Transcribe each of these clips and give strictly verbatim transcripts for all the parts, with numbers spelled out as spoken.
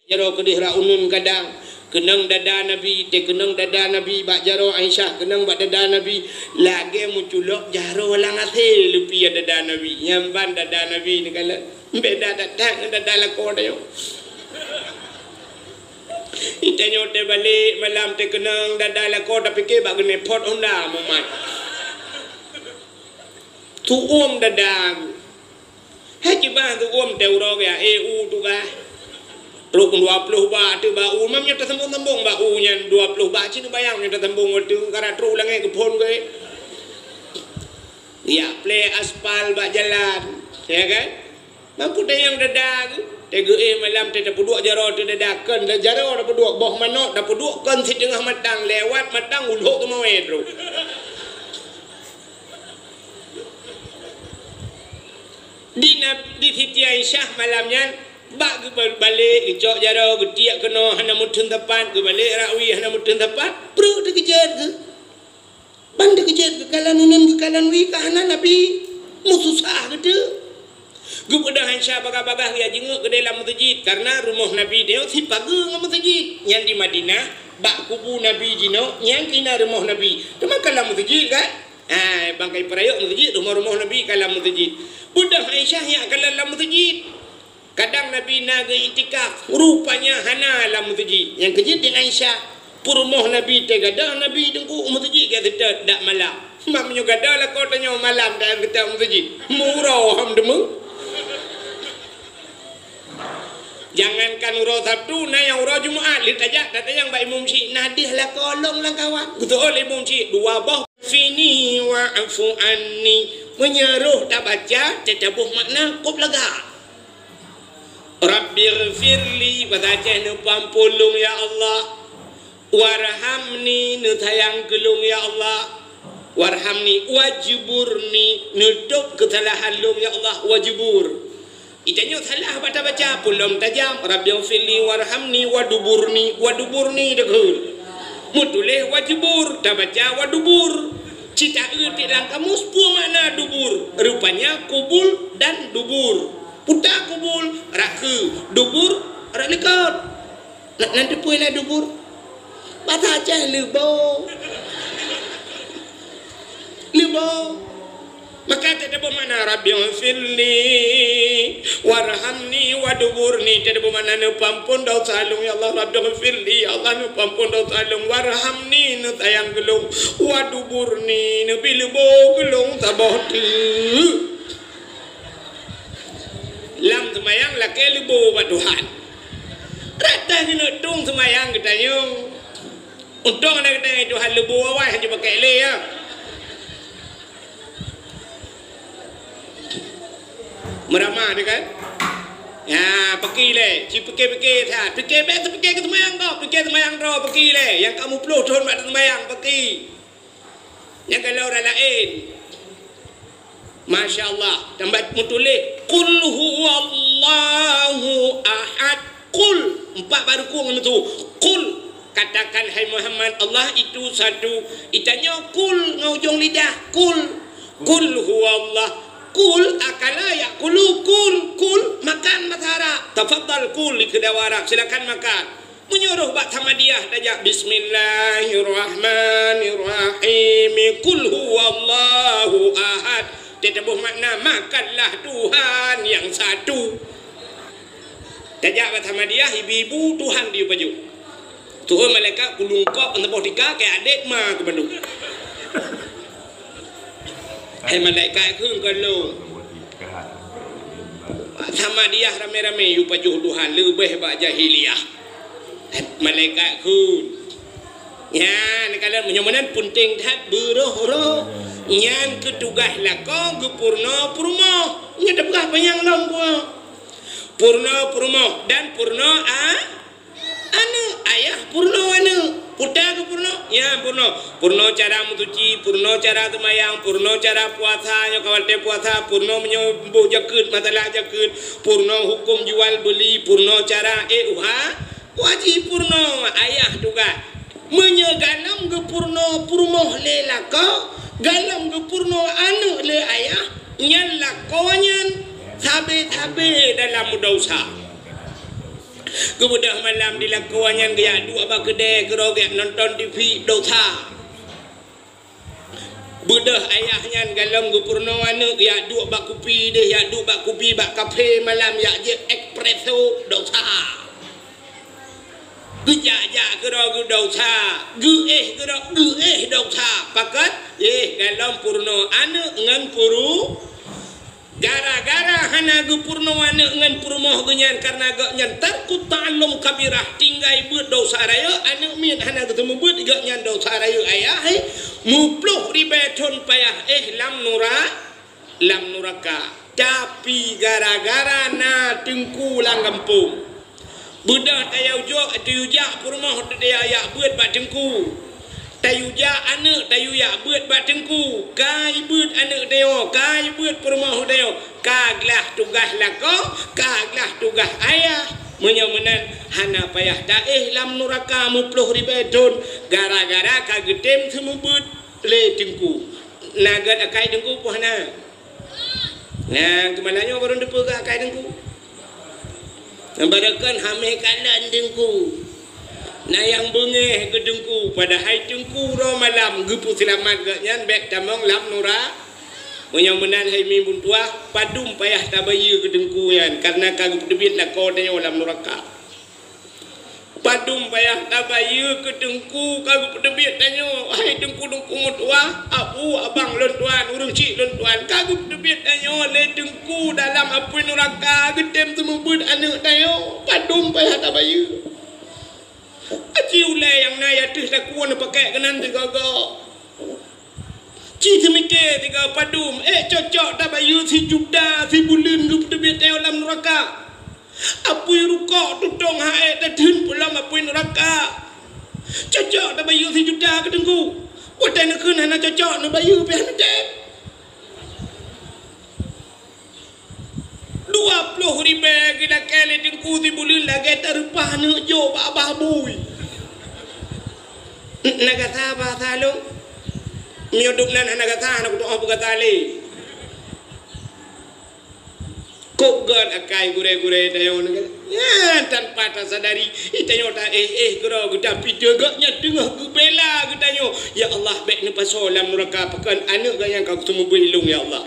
Jaroe keudeh rot uneun kadang, keunong dada Nabi, teukeunong dada Nabi bak jaroe Aisyah, keunong bak dada Nabi, lagée meuculok jaroe lam asée leupie dada Nabi. Nyan ban dada Nabi neukalon. Beda that-that ngon dada lakoe tanyoe. Tanyoe teubalek malam teukeunong dada lakoe tapike bak geunepot honda mumat. Tuom dada. Hai kiban tuom teuroe gaya, eh, u tugaih. Trok dua ploh ba teuh ba u, mam nyoe tasambong-sambong ba u nyan dua ploh ba, cit neubayang nyoe tasambong watée kara trok u langét geuphon geuh. Ya, plé aspal bak jalan, ya kan? Mampu tayang dada geuh. Teugeue malam teuh tapeuduek jaroe teuh dada kon, jaroe tapeuduek boh manok tapeuduek kon siteungoh matang, lewat matang ulok teumawé trok. Di Nab-, di Siti Aisyah malam nyan, bak geubalek, geucok jaroe, geutiek keunoe hana meuteun sapat, geubalek rakwi hana meuteun sapat, prut teukeujot geuh. Ban teukeujot geukalon uneun geukalon wie ka hana Nabi. Meususah geuteuk. Geupeugah Aisyah bagah-bagah geujak jingeuk keudeh lam meuseujid, kareuna rumoh Nabi nyoe sipageue ngon meuseujid. Nyan di Madinah, bak kubu Nabi jinoe, nyan keuh na rumoh Nabi. Teuma ka lam meuseujid kan? Hai, bangkai peurayok meuseujid, rumoh-rumoh Nabi ka lam meuseujid. Beudôh Aisyah nyak kalon lam meuseujid. Kadang Nabi na geu-iktikaf, rupanya hana lam meuseujid. Nyang keujeuet di Aisyah, peurumoh Nabi teuh gadôh Nabi teungku meuseujid geuseutôt dak malam. Mam meunyoe gadôh lakoe tanyoe malam dak seutôt meuseujid, meuuroe hom deungoe. Jangankan uroe Sabtu, na nyang uroe Jumat, lheueh tajak tatanyong bak imum syiek, na deuh lakoe lôn lam kawan. Geuseuôt lé imum syiek, dua boh. Fini wa'fu anni. Meunyoe roh tabaca, teutabôh makna kôb lagak. Rabbighfirli, bahasa Aceh, neupeuampôn lôn ya Allah. Warhamni, neusayang keu lôn ya Allah. Warhamni, wajburni, neutôb keusalahan lôn ya Allah, wajbur. Itanyoe salah bak tabaca, pulom tajam, Rabbighfirli warhamni waduburni, waduburni takheun. Meutuléh wajbur, tabaca wadubur. Cit taeu tiek lam kamus peue makna dubur. Rupanya kubul dan dubur. Puta kubul, rakheue, dubur, rot likot. Na, na teupeue na dubur? Bahasa Aceh leubo. Leubo. Maka teutabôh makna Rabbighfirli warhamni waduburni. Teutabôh makna neupeuampôn dosa lôn ya Allah, Rabbighfirli, ya Allah neupeuampôn dosa lôn, warhamni, neusayang keu lôn, waduburni, neubri leubo keu lôn saboh teuk. Lam seumayang lakée leubo bak Tuhan. Rata keuneuk tueng seumayang geutanyoe. Untông na geutanyoe Tuhan leubo awai hana jipakék lé ya. Meurama dia kan? Ya, paki lé, ci pike-pike that. Pike bèk teupike keu seumayang kau, pike seumayang droe paki lé. Nyang ka muplôh thôn bak seumayang paki. Nyang galak ureueng laén. Masya Allah, tambah meutuléh, "Qul huwallahu ahad." Qul, empat baru ku ngon tu. "Qul," katakan, hai Muhammad, "Allah itu satu." Itanyoe qul ngon ujong lidah, "Qul." "Qul huwallah." "Qul akala ya'kulu." Qul, qul, makan bahasa Arab. Tafadhal qul, di keudawah Arab, silakan makan. Meunyoe roh bak Samadiyah tajak, "Bismillahirrahmanirrahim. Qul huwallahu ahad." Teutabôh makna, "Makanlah Tuhan yang satu." Tajak bak Samadiyah, ibu-ibu Tuhan di pajoh. Tuhan malaikat kulungkop saboh tika keu adék ma keu bandum. Hai malaikat kheun keu lôn. Samadiyah ramé-ramé yue pajoh Tuhan leubeh bak jahiliyah. Malaikat kheun. Nyan, kalau meunyoe meunan peunteng that beuroh-roh. Nyan keuh tugaih lakoe geupeurunoe peurumoh. Nyan tapeugah panyang lom bunoe. Peurunoe peurumoh dan peurunoe a-, aneuëk. Ayah peurunoe aneuëk. Puta geupeurunoe, nyan peurunoe. Peurunoe cara meusuci, peurunoe cara seumayang, peurunoe cara puasa, nyoe ka watée puasa, peurunoe meunyoe boh jakeuet, masalah jakeuet, peurunoe huköm jual beuli, peurunoe cara, eh, uha-, Wajib peurunoe ayah tugaih. Meunyoe galom geupeurunoe peurumoh lé lakoe, galom geupeurunoe aneuëk lé ayah, nyan lakoe nyan sabe-sabe dalam desya. Geubeudôh malam di lakoe nyan geujak duek bak keudè keudroe geujak nonton T V, dosa. Beudôh ayah nyan galom geupeurunoe aneuëk geujak duek bak kupi deh, jak duek bak kupi bak kafe malam, jak jieb espresso, dosa. Geujak-jak keudroe geudosa, geuéh keudroe geuéh dosa. Pakon? Eh, galom peurunoe aneuëk ngon puru-, gara-gara hana geupeurunoe aneuëk ngon peurumoh geuh nyan, kareuna gobnyan tarkut ta'allum kabirah, tinggai beuet dosa rayeuk, aneuëk miet hana geuteumeubeuet, gobnyan dosa rayeuk ayah, eh, muploh ribée thon payah éh lam nura-, lam nuraka. Tapi gara-gara na teungku lam gampông, beudôh tayue jok, tayue jak peurumoh, tayue jak beuet bak teungku. Tayue jak aneuëk, tayue jak beuet bak teungku. Ka jibeuet aneuëk tanyoe, ka jibeuet peurumoh tanyoe. Ka glah tugaih lakoe, ka glah tugaih ayah. Meunyoe meunan, hana payah taéh lam nuraka muploh ribée thon, gara-gara ka geutem seumeubeuet lé teungku. Na gét akai teungku peue hana? Nah, keumalanyoe barô teupeugah akai teungku. Nyang barô kon hamé kalon teungku. Na nyang beungéh keu teungku, padahai teungku uroe malam geupeuseulamat gobnyan bék tamong lam nura-. Meunyoe meunan hai mi beutuah, padum payah tabayeue keu teungku nyan, kareuna ka geupeuteubiet lakoe tanyoe lam nuraka. Padum payah tabayeue keu teungku ka geupeuteubiet tanyoe, hai teungku-teungku meutuah, abu, abang lôn tuan, ureuëng chik lôn tuan, ka geupeuteubiet tanyoe lé teungku dalam apui nuraka geutem seumeubeuet aneuëk tanyoe. Padum payah tabayeue. Aci ulée nyang na ateueh takue neupakék keunan sigoe-goe. Ci teumike sigoe padum, ék cocok tabayeue sijuta sibuleuen geupeuteubiet tanyoe lam nuraka. Apui rukok tutong ha-, ék tatheun pulang apui nuraka. Cocok tabayeue sijuta keu teungku. Watée neukheun hana cocok, neubayeue pih hana tem. Dua ploh ribée geulakée lé teungku sibuleuen lagée tareupah aneuëk jok bak babah bui. Na gata bahasa lôn? Meunyoe dum nan hana gata, hana kutu'oh peugata lé. Kok gét akai gurée-gurée tanyoe nyan? Nyan tanpa tasadari, tanyoe taéh-éh keudroe geuta pite gét nyan teungoh geubela geutanyoe. Ya Allah, bék neupasoe lam nuraka pakon aneuëk gét nyan ka geuseumeubeuet lôn, ya Allah.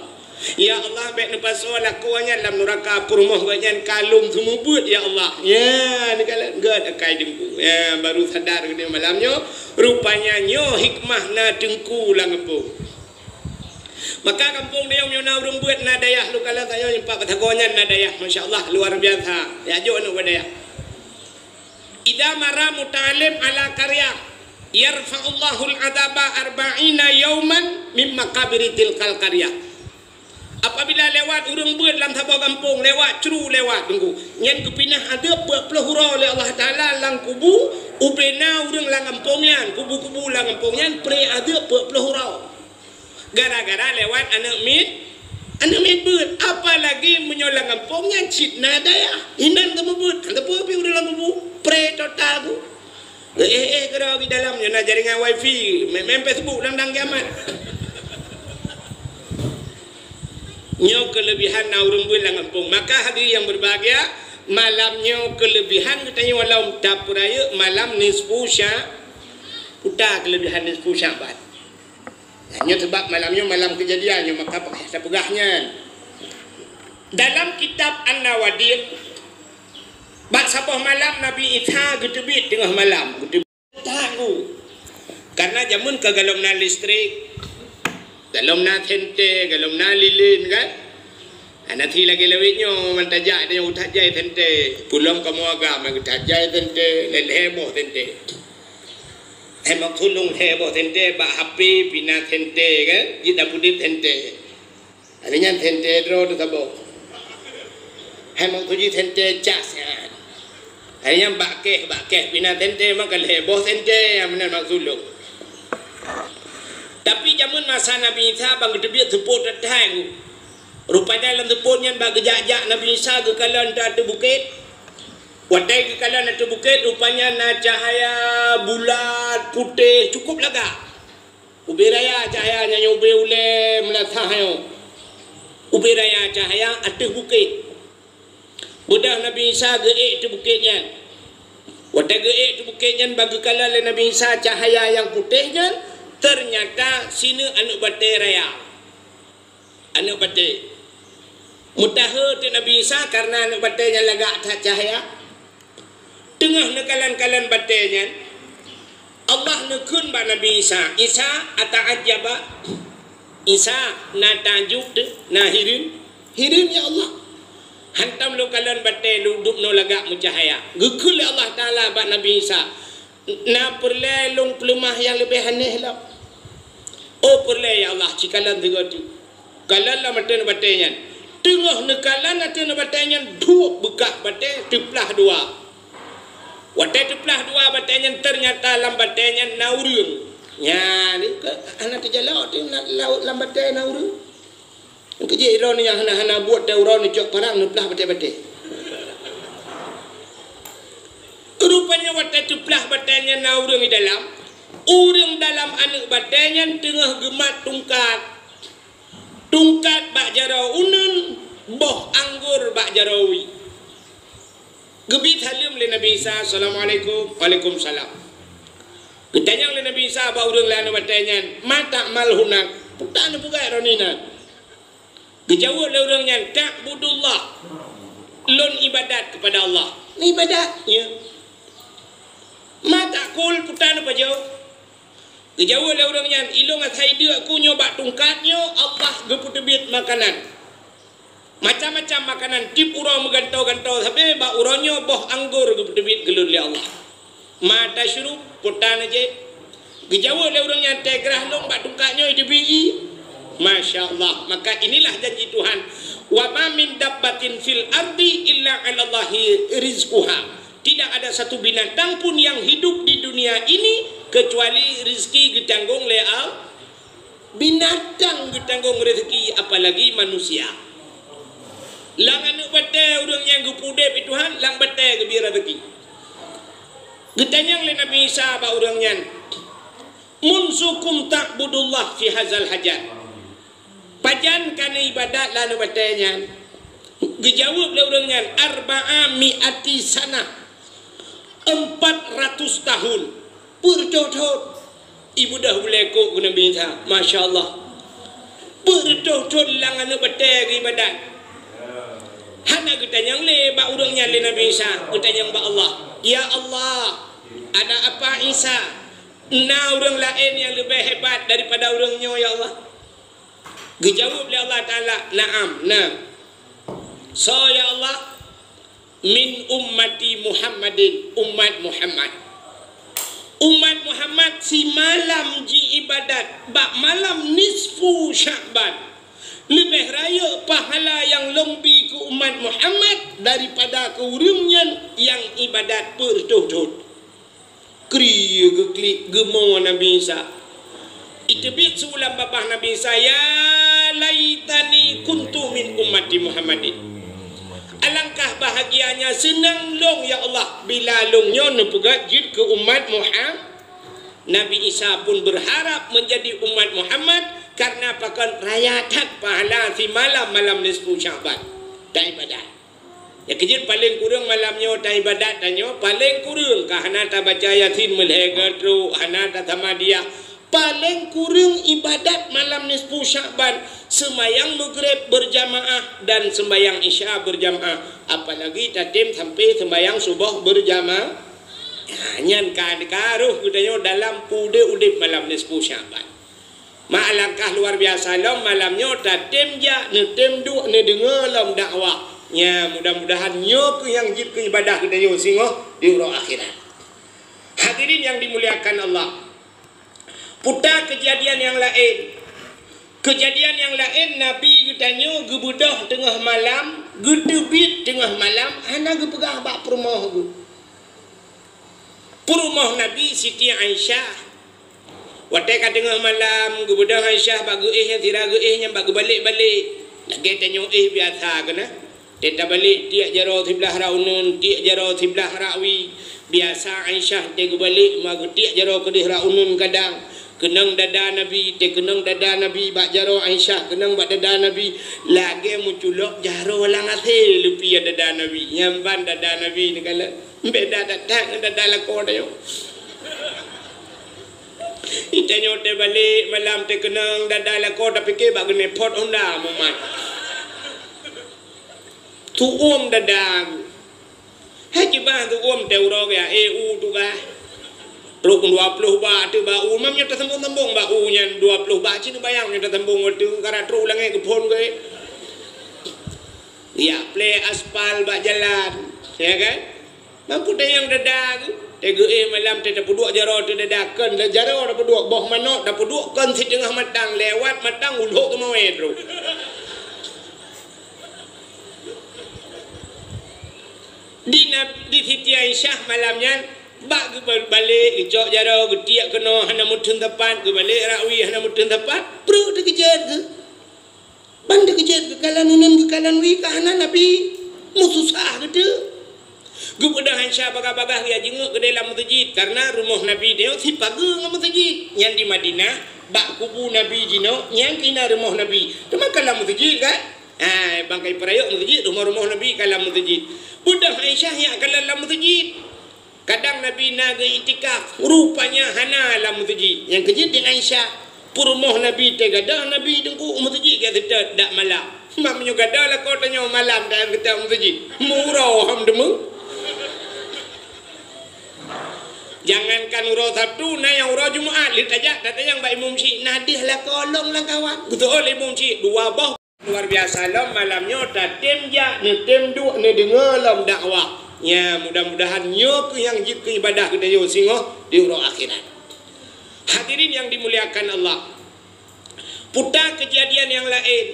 Ya Allah, bék neupasoe lakoe nyan lam nuraka, peurumoh gét nyan ka lôn seumeubeuet, ya Allah. Ya, neukalon gét akai teungku. Ya, baru sadar geutanyoe malam nyoe, rupanya nyoe hikmah na teungku lam gampông. Maka gampông tanyoe meunyoe na ureuëng beuet na dayah, lôn kalon tanyoe nyoe pat Batagong nyan na dayah, masya Allah, luar biasa. Ya, jok aneuëk bak dayah. Idza marra muta'allim ala qaryah, yarfa'ullahul adzaba arba'ina yauman min maqabiri tilkal qaryah. Apabila lewat ureuëng beuet lam saboh gampông, lewat cru lewat teungku, nyan geupinah adeueb peuet ploh uroe lé Allah Taala lam kubu, ubena ureuëng lam gampông nyan, kubu-kubu lam gampông nyan pré adeueb peuet ploh uroe. Gara-gara lewat aneuëk miet, aneuëk miet beuet. Apalagi meunyoe lam gampông nyan cit na dayah, inan teumeubeut, hana teupeu pih ureuëng lam kubu, pré total ku. Eh, eh, eh, keudroe di dalam nyoe na jaringan wifi, main, main Facebook dang-dang kiamat. Nyoe keulebihan na ureuëng beuet lam gampông. Maka hadirin yang berbahagia, malam nyoe keulebihan geutanyoe lom tapeurayeuk malam nisfu Sya-, peue keulebihan nisfu Sya'ban. Nyoe sabab malam nyoe malam keujadian nyoe, maka payah tapeugah nyan. Dalam kitab An-Nawadir, bak saboh malam Nabi Isa geuteubiet teungoh malam, geuteubiet that ku. Karena jameun ka golom na listrik, golom na senter, golom na lilin kan. Hana si lagée lawét nyoe, man tajak nyoe that jai senter. Pulom kamoe agam, man that jai senter, lhée boh senter. Hai maksud lôn lhée boh senter, bak H P pih na senter kan, jeuet dapeudeuh senter. Hari nyan senter droe teuh saboh. Hai maksud jih senter cas nyan. Hai nyan bak keh, bak keh pih na senter, maka lhée boh senter, nyang meunan maksud lôn. Tapi jameun masa Nabi Isa ban geuteubiet seupôt that-that. Rupanya lam seupôt nyan bak geujak-jak Nabi Isa geukalon ateueh bukét. Watée geukalon ateueh bukét, rupanya na cahya bulat, putéh, cukup lagak. Ubé raya cahya nyan, ubé ulée meulasah nyoe. Ubé raya cahya ateueh bukét. Beudôh Nabi Isa geuék teuk bukét nyan. Watée geuék teuk bukét nyan, bak geukalon lé Nabi Isa cahya nyang putéh nyan, teunyata sineuk aneuëk batée raya. Aneuëk batée. Meutahe teuk Nabi Isa kareuna aneuëk batée nyan lagak that cahya. Teungoh neukalon-kalon batée nyan, Allah neukheun bak Nabi Isa, "Isa, ata'ajjaba?" Isa, na takjub teuh, na hireuen? Hireuen, ya Allah. Hantom lôn kalon batée lôn dubnoe lagak meucahya. Geukheun lé Allah Taala bak Nabi Isa, "Na peureulée lôn peuleumah nyang leubeh aneh lom?" "Oh, peureulée, ya Allah, cikalon sigoe teuk." Kalon lam ateueh batée nyan. Teungoh neukalon ateueh batée nyan, duek beukah batée teuplah dua. Watée teuplah dua batée nyan, teunyata lam batée nyan na ureuëng. Nyan, hana teujalok teuh na, lam batée na ureuëng. Keujeuet droeneuh nyang hana-hana buet teuh uroe neucok parang neuplah batée-batée. Rupanya watée teuplah batée nyan na ureuëng di dalam, ureuëng dalam aneuëk batée nyan teungoh geumat tungkat. Tungkat bak jaroe uneuen, boh anggor bak jaroe wie. Geubi saleuem lé Nabi Isa, "Assalamualaikum." "Waalaikumsalam." Geutanyong lé Nabi Isa bak ureuëng lam aneuëk batée nyan, "Ma ta'mal hunak?" "Peue taneuk peugah droeneuh nan?" Geujaweueb lé ureuëng nyan, "Ta'budullah." "Lôn ibadat keupada Allah." "Ibadat?" "Ya." "Ma ta'kul?" "Peue taneuk pajoh?" Geujaweueb lé ureuëng nyan, "Ilôn asai deuk ku nyoe bak tungkat nyoe, Allah geupeuteubiet makanan. Macam-macam makanan, tieb uroe meugantoe-gantoe, sabe bak uroe nyoe boh anggor geupeuteubiet keu lôn lé Allah." "Ma tasyrub?" "Peue taneuk jieb?" Geujaweueb lé ureuëng nyan, "Teugrah lôn bak tungkat nyoe iteubiet ié." Masya Allah. Maka inilah janji Tuhan, "Wa ma min dabbatin fil ardi illa 'alallahi rizquha." Tidak ada satu binatang pun yang hidup di dunia ini kecuali rezeki geutanggong lé Allah. Binatang geutanggong rezeki, apalagi manusia. Lam aneuëk batée ureuëng nyang geupeudeb lé Tuhan, lam batée geubri rezeki. Geutanyong lé Nabi Isa bak ureuëng nyan, "Munzu kam ta'budullah fi hazal hajar?" "Pajan ka neuibadat lam aneuëk batée nyan?" Geujaweueb lé ureuëng nyan, "Arba'a mi'ati sanah." "Empat ratus tahun." "Peureutôh thon?" Ibeudôh bulée kok keu Nabi Isa. Masya Allah. "Peureutôh thon lam aneuëk batée geuibadat?" Hana geutanyong lé bak ureuëng nyan lé Nabi Isa, geutanyong bak Allah. "Ya Allah, ada apa Isa? Na ureuëng laén nyang leubeh hebat daripada ureuëng nyoe, ya Allah?" Geujaweueb lé Allah Taala, "Na'am, na." "Soe, ya Allah?" "Min ummati Muhammadin, umat Muhammad." Umat Muhammad simalam jiibadat bak malam nisfu Sya'ban, leubeh rayeuk pahala nyang lôn bi keu umat Muhammad daripada keu ureuëng nyan nyang ibadat peureutôh thon. Kriye geuklik geumo Nabi Isa. Iteubiet su lam babah Nabi Isa, "Ya laitani kuntu min ummati Muhammadin." Alangkah bahagianya seunang lôn, ya Allah, bila lôn nyoe neupeugét jeuet keu umat Muhammad. Nabi Isa pun berharap menjadi umat Muhammad karena pakon raya that pahala simalam malam nisfu Sya'ban. Taibadat. Ya, keujeuet paleng kureueng malam nyoe taibadat tanyoe, paleng kureueng ka hana tabaca Yasin meulhèe geutrok, hana tasamadiyah. Paleng kureueng ibadat malam nisfu Sya'ban, seumayang Maghrib berjamaah dan seumayang Isya berjamaah, apalagi tatem sampai seumayang suboh berjamaah. Ha, nyan ka, ka roh geutanyoe dalam udeb-udeb malam nisfu Sya'ban. Ma alangkah luar biasa lom malam nyoe tatem jak neutem duek neudeungoe lom dakwah. Nya, mudah-mudahan nyoe keuh nyang jeuet keu ibadah geutanyoe singoh di uroe akhirat. Hadirin nyang dimuliakan Allah, puta keujadian nyang laén. Keujadian nyang laén, Nabi geutanyoe geubeudôh teungoh malam, geuteubiet teungoh malam, hana geupeugah bak peurumoh geuh. Peurumoh Nabi Siti Aisyah. Watée ka teungoh malam, geubeudôh Aisyah bak geuéh nyang sira geuéh nyan bak geubalek-balek. Lagée tanyoe éh biasa keunan. Tée tabalek tiek jaroe siblah rot uneuen, tiek jaroe siblah rot wie. Biasa Aisyah tée geubalek ma geutiek jaroe keudeh rot uneuen kadang. Keunong dada Nabi, teukeunong dada Nabi bak jaroe Aisyah, keunong bak dada Nabi, lagée meuculok jaroe lam asée leupie dada Nabi. Nyan ban dada Nabi neukalon. Beda that-that ngon dada lakoe tanyoe. Tanyoe teubalek malam teukeunong dada lakoe tapike bak geuneupot honda mumat. Tuom dada. Hai kiban tuom teuroe ya, eh, u tugaih. Trok dua ploh bak teuh bak u, mam nyoe tasambong-sambong bak u nyan dua ploh bak, cit neubayang nyoe tasambong u teuh, kara trok u langét geuphon geuh. Ya, plé aspal bak jalan, ya kan? Mampu tayang dada geuh, teuh geuh, eh, malam teuh tapeuduek jaroe teuh dada, kon jaroe tapeuduek, boh manok tapeuduek, kon siteungoh matang, lewat matang, ulok teumawé trok. Di Nab-, di Siti Aisyah malam nyan, bak geubalek, geucok jaroe, geutiek keunoe, hana meuteun sapat, geubalek rakwi, hana meuteun sapat, breueh teukeujot geuh. Ban teukeujot geukalon uneun geukalon wie ka hana Nabi, meususah geuteuk. Geubeudôh Aisyah bagah-bagah geujak jingieng keudeh lam meuseujid, kareuna rumoh Nabi nyoe sipageue ngon meuseujid. Nyan di Madinah, bak kubu Nabi jinoe, nyan keuh na rumoh Nabi. Teuma ka lam meuseujid kan? Ah, bangkai peurayok meuseujid, rumoh-rumoh Nabi ka lam meuseujid. Beudôh Aisyah nyak kalon lam meuseujid. Kadang Nabi na geu-iktikaf, rupanya hana lam meuseujid. Nyang keujeuet di Aisyah, peurumoh Nabi teuh gadôh Nabi teungku u meuseujid geuseutôt dak malam. Mak meunyoe gadôh lakoe tanyoe malam dak seutôt meuseujid. Meuuroe ham deungoe. Jangankan uroe Sabtu, na nyang uroe Jumat, lheueh tajak tatanyong bak imum syik, na deuh lakoe lôn lam kawan. Geuseuôt lé imum syik, dua boh. Luar biasa lom malam nyoe tatem jak, neutem duek, neudeungoe lom dakwah. Nya, mudah-mudahan nyoe keuh nyang jeuet keu ibadah geutanyoe singoh di uroe akhirat. Hadirin yang dimuliakan Allah. Puta keujadian nyang laén.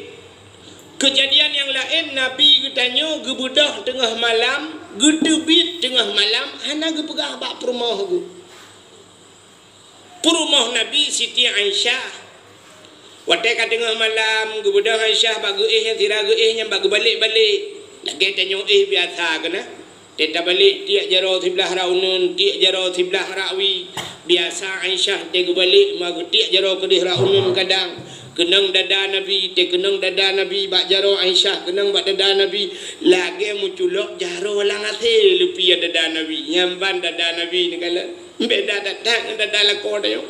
Keujadian nyang laén, Nabi geutanyoe geubeudôh teungoh malam, geuteubiet teungoh malam, hana geupeugah bak peurumoh geuh. Peurumoh Nabi Siti Aisyah. Watée ka teungoh malam, geubeudôh Aisyah bak geuéh nyang sira geuéh nyan bak geubalek-balek. Lagée tanyoe éh biasa keunan. Tée tabalek tiek jaroe siblah rak uneuen, tiek jaroe siblah rak wie. Biasa Aisyah tée geubalek ma geutiek jaroe keudeh rak uneuen kadang. Keunong dada Nabi, tée keunong dada Nabi bak jaroe Aisyah, keunong bak dada Nabi. Lagée meuculok jaroe lam asée leupie dada Nabi. Nyan ban dada Nabi neukalon. Beda that-that ngon dada lakoe tanyoe.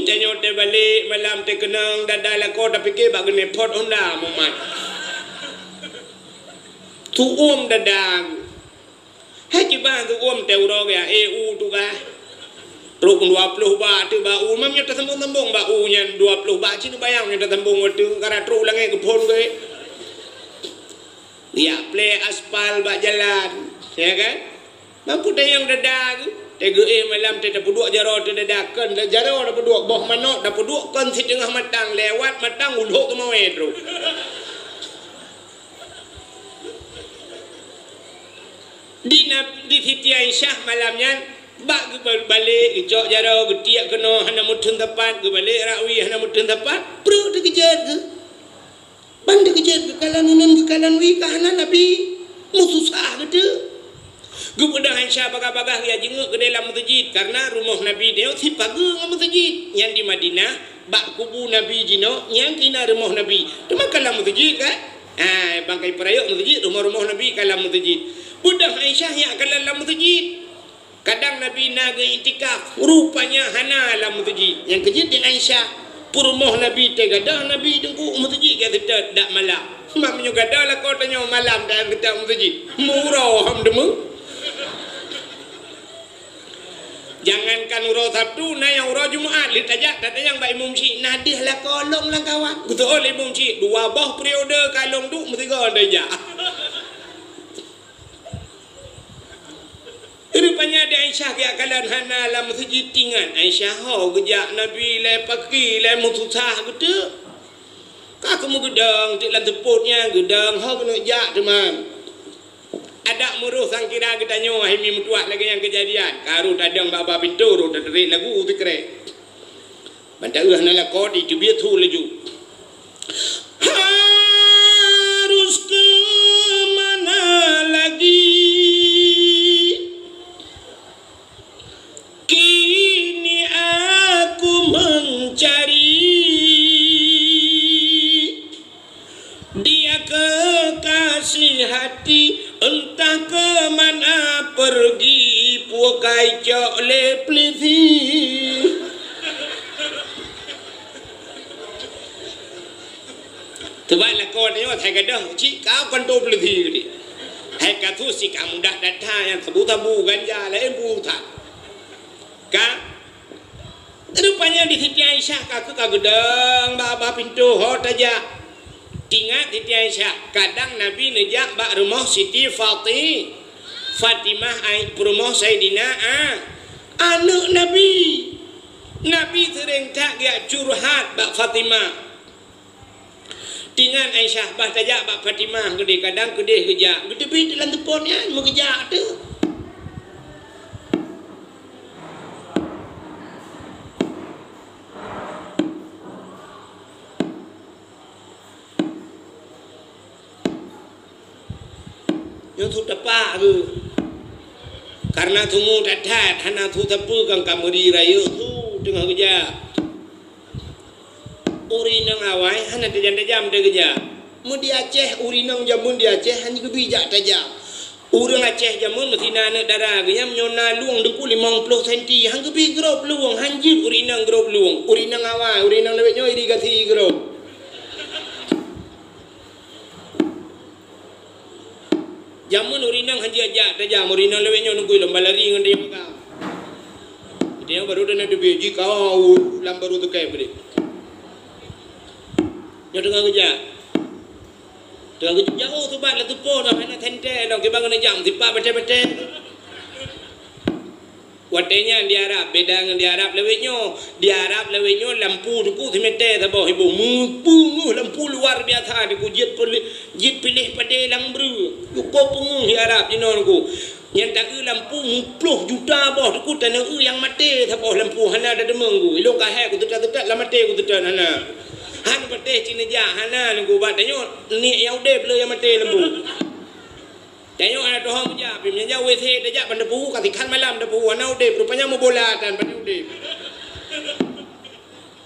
Tanyoe teubalek malam teukeunong dada lakoe tapike bak geuneupot honda mumat. Tuom dada. Hai kiban tuom teuroe ya, eh, u tugaih. Trok dua ploh bak teuh bak u, mam nyoe tasambong-sambong bak u nyan dua ploh bak, cit neubayang nyoe tasambong u teuh, kara trok u langét geuphon geuh. Ya, plé aspal bak jalan, ya kan? Mampu tayang dada geuh, teuh geuéh malam teuh tapeuduek jaroe teuh dada, kon jaroe tapeuduek, boh manok tapeuduek, kon siteungoh matang, lewat matang, ulok teumawé trok. Di Nab-, di Siti Aisyah malam nyan, bak geubalek, geucok jaroe, geutiek keunoe, hana meuteun sapat, geubalek rak wie, hana meuteun sapat, breueh teukeujot geuh. Ban teukeujot geukalon uneun geukalon wie ka hana Nabi. Meususah geuteuk. Geubeudôh Aisyah bagah-bagah geujak jingieng keudeh lam meuseujid, kareuna rumoh Nabi nyoe sipageue ngon meuseujid. Nyan di Madinah, bak kubu Nabi jinoe, nyan keuh na rumoh Nabi. Teuma ka lam meuseujid kan? Ha, bangkai peurayok meuseujid, rumoh-rumoh Nabi ka lam meuseujid. Beudôh Aisyah nyak kalon lam meuseujid. Kadang Nabi na geu-iktikaf, rupanya hana lam meuseujid. Nyang keujeuet di Aisyah, peurumoh Nabi teuh gadôh Nabi teungku u meuseujid geuseutôt dak malam. Mak meunyoe gadôh lakoe tanyoe malam dak seutôt meuseujid, meuuroe ham deungoe. Jangankan uroe Sabtu, na nyang uroe Jumat, lheueh tajak tatanyong bak imum syik, na deuh lakoe lôn lam kawan. Geuseuôt lé imum syik, dua boh periode ka lôn duek meusigoe tajak. Rupanya di Aisyah geujak kalon hana lam meuseujid, ingat Aisyah ho geujak Nabi lé paki lé meususah geuteuk. Ka keumeung geudong teuk lam seupôt nyan, geudong ho keuneuk jak teuma. Adak meuroh sangkira geutanyoe hai mi meutuah lagée nyang keujadian. Ka rôh tadong bak-bak pintoe, rôh tateurék lagu sikrek. Ban taeu hana lakoe, teubiet su laju. Harus ke mana lagi? Ki Ka icok lé peulisi. Teuma lakoe nyoe asai gadôh, cit ka kantô peulisi geude. Hai ka su si ka mudah that-that nyang sabu-sabu ganja laén peue that. Ka Rupanya di Siti Aisyah ka keu ka geudong bak, bak pintoe ho tajak. Ingat Siti Aisyah, kadang Nabi neujak bak rumoh Siti Fati-, Fatimah ai-, peurumoh Saidina A-, aneuk Nabi. Nabi seuréng that geujak curhat bak Fatimah. Ingat Aisyah, bah tajak bak Fatimah keudeh, kadang keudeh geujak. Geuteubiet lam teupon nyan, meugeujak teuh. Nyoe su tapak geuh. Karena tumu that-that, hana su sapeue kan ka meuri rayeuk su teungoh geujak. Ureueng inong awai hana tajam-tajam teuh geujak. Meu di Aceh, ureueng inong jameun di Aceh hana geubi jak tajam. Ureueng Aceh jameun meusinan aneuk dara geuh nyan meunyoe na lueng teungku limong ploh senti, han geubi grob lueng, han jeuet ureueng inong grob lueng. Ureueng inong awai, ureueng inong lawét nyoe irigasi grob. Jameun ureueng inong han jijak tajam, ureueng inong lawét nyoe neugui lom balari ngon tanyoe makam. Tanyoe baru dana teubiet jih kau lam baru teukai beudeh. Nyoe teungoh geujak. Teungoh geujak jauh subat lam teupon hana sentée lom kiban ngon jak sipak batée-batée. Watée nyan di Arab, beda ngon di Arab lawét nyoe. Di Arab lawét nyoe lampu teungku simeté saboh iboh. Meupeungeuh lampu luar biasa teungku, jeuet piléh, jeuet piléh padé lam breueh. Cukup peungeuh di Arab jinoe teungku. Nyang taeu lampu meuplôh juta boh teungku, taneuk eu nyang maté saboh lampu hana tadeungoe teungku. Ilôn ka hék kuteutat-teutat lam maté kuteutat hana. Han patéh cit neujak hana teungku, bak tanyoe niet nyang udeb le nyang maté lampu. Tanyoe hana tuho meujak, pih meunyo jak W C tajak ban teupeu, ka sikhan malam teupeu, hana udeb, rupanya meubola tan ban udeb.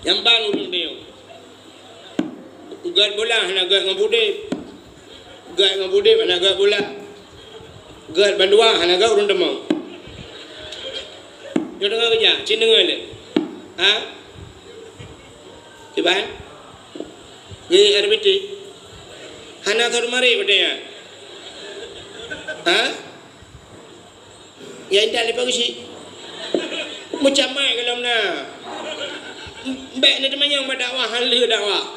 Nyang ban ureueng tanyoe. Gét bola hana gét ngon udeb. Gét ngon udeb hana gét bola. Gét bandua hana gét ureueng teumong. Nyoe teungoh geujak, cit deungoe lé. Ha? Kiban? Di R B T? Hana thon marit watée nyan? Ha? Ya intat lé pageusik. Meucamai golom na. Bék na teumanyong bak dakwah, han lheueh dakwah.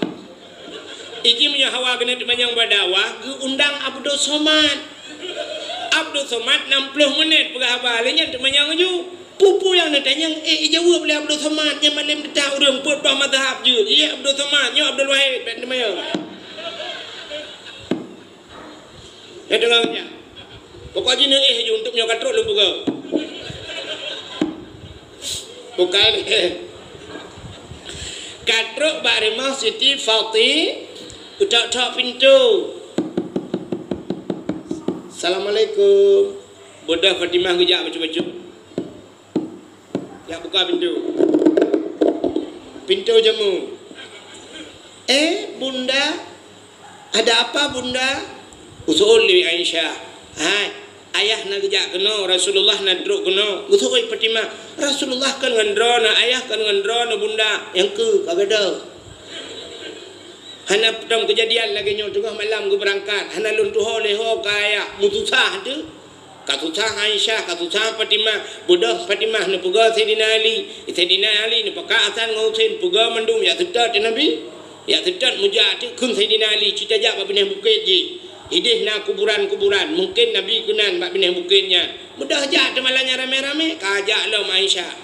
Iji meunyoe hawa keuneuk teumanyong bak dakwah, geuundang Abdul Somad. Abdul Somad nam ploh menit peugah haba, lé nyan teumanyong laju. Peue-peue nyang neutanyong, eh, ijaweueb lé Abdul Somad, nyan malém teutab ureueng peuet boh mazhab jeuet. Iya Abdul Somad, nyoe Abdul Wahid, bék teumanyong. Nyan teungoh nyan. Pokok jih neuéh ju untuk nyoe ka trok lôn peugah. Bukan. Ka trok bak rumoh Siti Fati, utok-tok pintoe. Assalamualaikum. Bodoh Fatimah geujak bacut-bacut. Jak buka pintoe. Pintoe jameun. "Eh, Bunda, ada apa, Bunda?" Geuseuôt lé Aisyah. "Hai, ayah na geujak keunoe, Rasulullah na trok keunoe." Geuseuôt Fatimah, "Rasulullah kon ngon droeneuh, ayah kon ngon droeneuh, Bunda." "Nyang keu ka gadôh." Hana peutong keujadian lagée nyoe, teungoh malam geubeurangkat, hana lôn tuho lé ho ka ayah, meususah teuh. Ka susah Aisyah, ka susah Fatimah, beudôh Fatimah neupeugah Saidina Ali. Saidina Ali neupakat Hasan ngon Husein, peugah mandum jak seutôt Nabi. Jak seutôt meujak teuk kheun Saidina Ali, cit tajak bak binéh bukét jih. Idéh na kuburan-kuburan, mungken Nabi keunan bak binéh bukét nyan. Beudôh jak teuma lagée nyan ramé-ramé, ka jak lom Aisyah.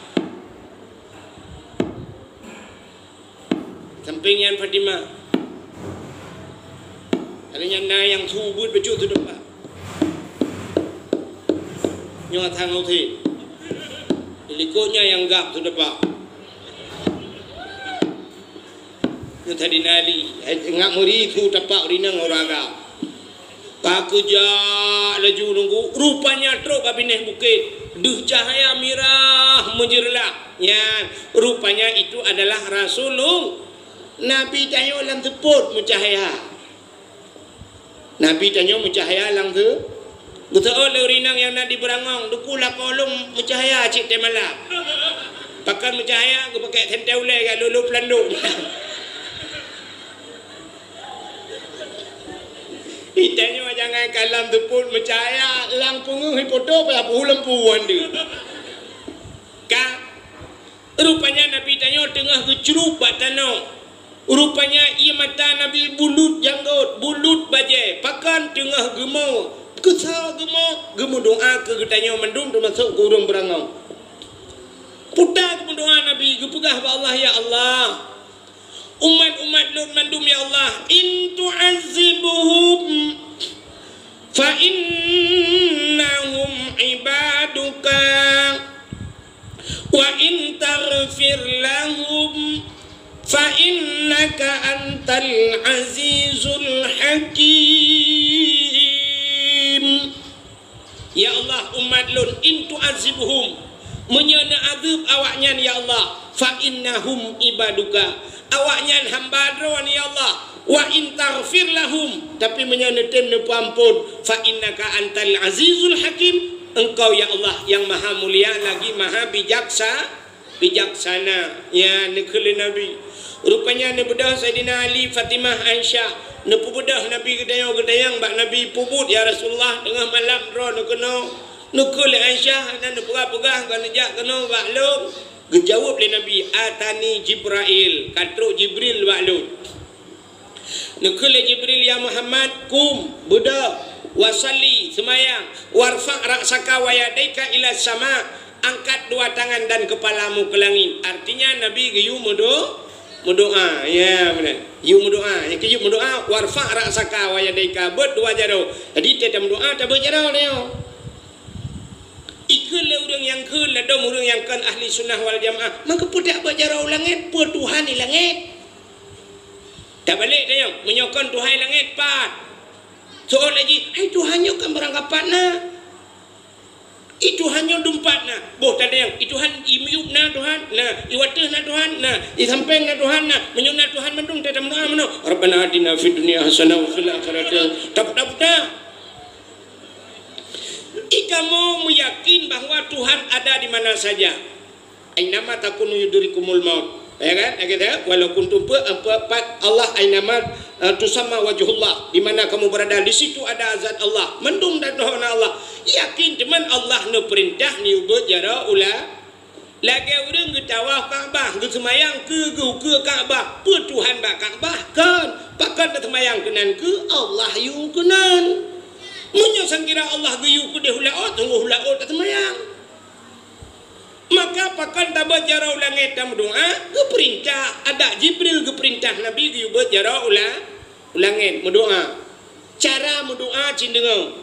Sampéng nyan Fatimah. Kali nyan na nyang su beuet bacut su teumpat. Nyoe Hasan Husein. Di likot nyan nyang gab su teumpat. Nyoe Saidina Ali, eh, ngat meuri su tapak rineng ureueng agam. Ka geujak laju nunggu, rupanya trok bak binéh bukét, deuh cahya mirah meujeureulah. Nyan, rupanya itu adalah Rasulullah. Nabi tanyoe lam seupôt meucahya. Nabi tanyoe meucahya lam seu-, Geuseuôt lé ureueng inong nyang na di Beurangong, "Teungku, lakoe lôn meucahya cit teumalam." Pakon meucahya, geupakék sentée ulée ka lhôk-lhôk peulandôk. Geutanyoe jangai kalon seupôt meucahya, lam peungeuh ipoto payah peuhu lampu andeueng. Ka, rupanya Nabi tanyoe teungoh geucrueb bak tanoh. Rupanya ié mata Nabi bulut janggôt, bulut bajée, pakon teungoh geumo, keusa geumo, geumeudoá keu geutanyoe mandum teumasok keu ureueng Beurangong. Puta geumeudoá Nabi, geupeugah bak Allah, "Ya Allah, umat-umat lôn mandum, ya Allah, in tu'azzibhum fa innahum ibaduka, wa in taghfir lahum fa innaka antal azizul hakim." Ya Allah, umat lôn, in tu'azzibhum, meunyoe neuazeueb awaknyan, ya Allah, fa innahum ibaduka, awaknyan hamba Droe, ya Allah, wa in taghfir lahum, tapi meunyoe neutem neupeuamphon, fa innaka antal azizul hakim, Engkau, ya Allah, nyang maha mulia lagi maha bijaksa-, bijaksana. Ya, neukheun lé Nabi. Rupanya neubeudôh Saidina Ali, Fatimah, Aisyah. Neupeubeudôh Nabi geutanyoe, geutanyong bak Nabi, "Peue buet, ya Rasulullah, teungoh malam droeneuh keunoe?" Neukheun lé Aisyah, hana neupeugah-peugah, ka neujak keunoe bak lôn. Geujaweueb lé Nabi, "Atani Jibrail, ka trok Jibril bak lôn." Neukheun lé Jibril, "Ya Muhammad, qum, beudôh, wa shalli, seumayang, warfa' ra'saka wa yadaika ila sama, angkat dua tangan dan kepalamu ke langit." Artinya, Nabi geuyue meudo-, meudoá. Ya, beuna. Yue meudoá. Nyang keu yue meudoá, "Warfa' ra'saka wa yadaika," beuet dua jaroe. Jadi, watée tameudoá, tabeuet jaroe nyoe. Ikheun lé ureueng nyang kheun, ladôm ureueng nyang kon ahli sunnah wal jamaah. Maka peue dak beuet jaroe u langét, peue Tuhan di langét? Tabalek tanyong, meunyoe kon Tuhan langét, pat? Soe lagée, "Hai, Tuhan nyoe kan barangkapat na. I Tuhan nyoe dum pat na." Boh tanyong, "I Tuhan i miyueb na Tuhan?" Na. "I wateueh na Tuhan?" Na. "I sampéng na Tuhan?" Na. Meunyoe na Tuhan mandum, tameudoá meunoe, "Rabbana atina fid dunya hasanah wa fil akhirati hasanah." Tapeugah-peugah. Ikamoe meuyakin bahwa Tuhan ada di mana saja. "Ainama takunu yudrikumul maut." Ya kan? Ya gitu, ya? Walau kuntum pe-, pe-, pat Allah ainama, eh, tusamma wajhullah. Di mana kamu berada, di situ ada zat Allah. Mandum dan dohona Allah. Yakin teuma Allah neupeurintah neubeuet jaroe u la-, lagée ureueng geutawaf Ka'bah, geuseumayang keu, geukeue Ka'bah. Peue Tuhan bak Ka'bah? Kon. Pakon neuseumayang keunan keu? Allah yue keunan. Meunyoe sangkira Allah geuyue keudeh u laôt, sunggoh u laôt taseumayang. Maka pakon tabeuet jaroe u langét tameudoá, geupeurintah, adak Jibril geupeurintah Nabi geuyue beuet jaroe u la-, u langét meudoá. Cara meudoá cit deungoe.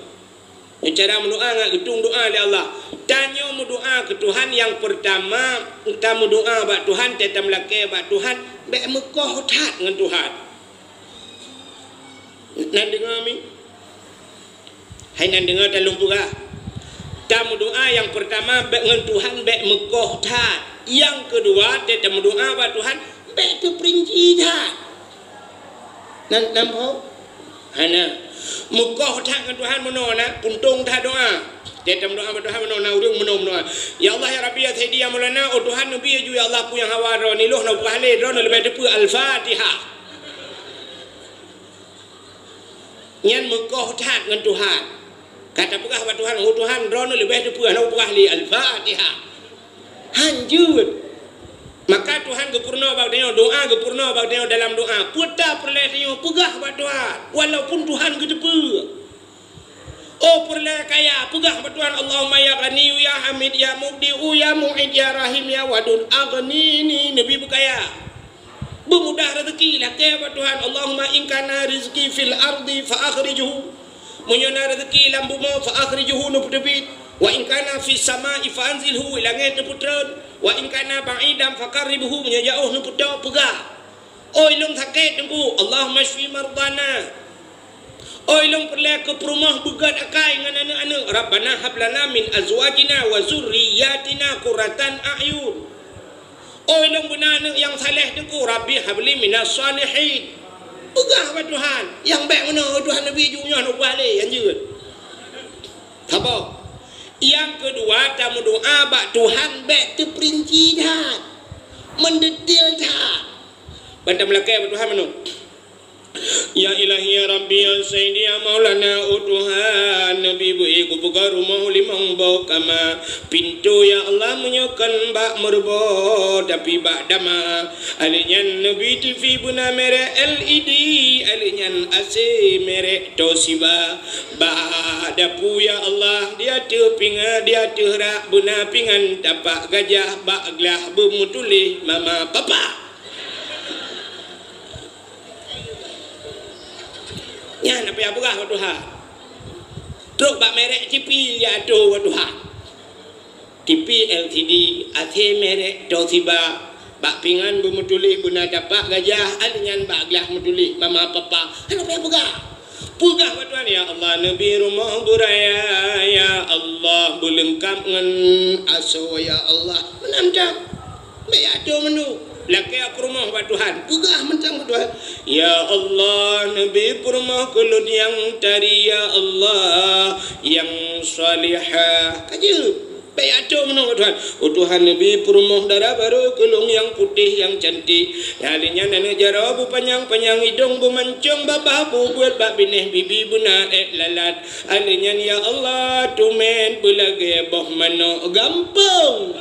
Cara meudoá ngat geutueng doá lé Allah. Tanyoe meudoá keu Tuhan nyang peurtama, tameudoá bak Tuhan, tameulakée bak Tuhan, bék meukoh that ngon Tuhan. Na deungoe mi? Hai nan deungoe talôn peugah. Tameudoá nyang peurtama bék ngon Tuhan bék meukoh that. Nyang keudua, watée tameudoá bak Tuhan bék teupeurinci that. Nan, nan phon? Hana. Meukoh that ngon Tuhan meunoe na, puntông that doá. Watée tameudoá bak Tuhan meunoe na, ureueng meunoe meudoá. "Ya Allah, ya Rabbi, ya Sayyidi, ya Maulana, oh Tuhan, neubi ju ya Allah peue nyang hawa droeneuh, ilôh na peugah lé, droeneuh leubeh teupeue." Al-Fatihah. Nyan meukoh that ngon Tuhan. Ka tapeugah bak Tuhan, "Oh Tuhan, droeneuh leubeh teupeue, hana peugah lé." Al-Fatihah. Hanjeuet. Maka Tuhan geupeurunoe bak tanyoe, doá geupeurunoe bak tanyoe dalam doá. Peue tapeureulée tanyoe peugah bak Tuhan, walaupun Tuhan geuteupeue. Oh peureulée kaya, peugah bak Tuhan, "Allahumma ya Ghaniyyu ya Hamid ya Mubdi'u ya Mu'id ya Rahim ya Wadud, aghnini," neubi beukaya. Beumudah raseuki, lakée bak Tuhan, "Allahumma in kana rizqi fil ardi fa akhrijhu." Meunyoe na raseuki lam bumoe, "Fa akhrijhu," neupeuteubiet. "Wa in kana fis sama'i fa anzilhu," i langét neupeutreun. "Wa in kana ba'idan fa qarribhu," meunyoe jaoh neupeutôk, peugah. "Oi lôn sakét, Teungku, Allahumma syfi mardana." Oi lôn peureulée keu peurumoh beugét akai ngon aneuëk-aneuëk, "Rabbana hab lana min azwajina wa zurriyyatina qurratan a'yun." Oi lôn beuna aneuëk nyang saleh, Teungku, "Rabbi habli minas shalihin." Peugah bak Tuhan, nyang bék meunoe, Tuhan, neubi ju nyoe, neupeugah lé, hanjeuet. Saboh. Nyang keudua, tameudoá bak Tuhan bék teupeurinci that, meundetil that. Ban tameulakée bak Tuhan meunoe. Ya Ilahi, ya Rabbi, ya Sayyidi, ya Maulana, oh Tuhan, neubi beu-ék kupeugah rumoh limong boh kama. Pintoe, ya Allah, meunyoe kon bak meureubo, tapi bak dama. Alèh nyan neubi TV beuna merek L E D, alèh nyan A C merek Toshiba. Bak dapu, ya Allah, di ateueh pinga-, di ateueh rak beuna pingan tapak gajah, bak glah beumeutuléh mama papa. Nyan apa nyang peugah bak Tuhan. Trok bak merek TV ya ateueh bak Tuhan. TV L C D, A C merek Toshiba, bak pingan beumeutuléh beuna tapak gajah, alèh nyan bak glah meutuléh mama papa. Hana payah peugah. Peugah bak Tuhan, "Ya Allah, neubi rumoh beuraya, ya Allah, beuleungkap ngon asoe, ya Allah." Meunan cit. Bék ateueh meunoe. Lakée peurumoh bak Tuhan. Peugah mantong bak Tuhan, "Ya Allah, neubi peurumoh keu lôn nyang tari, ya Allah, nyang salihah." Ka jeuet. Bék ateueh meunoe bak Tuhan. Oh Tuhan, neubi peurumoh dara barô keu lôn nyang putéh, nyang cantik. Nyang lheueh nyan aneuk jaroe beupanyang-panyang idong, beumancong babah, beubuet bak binéh bibi beuna ék lalat. Alèh nyan, ya Allah, teumé beulagée boh manok gampông.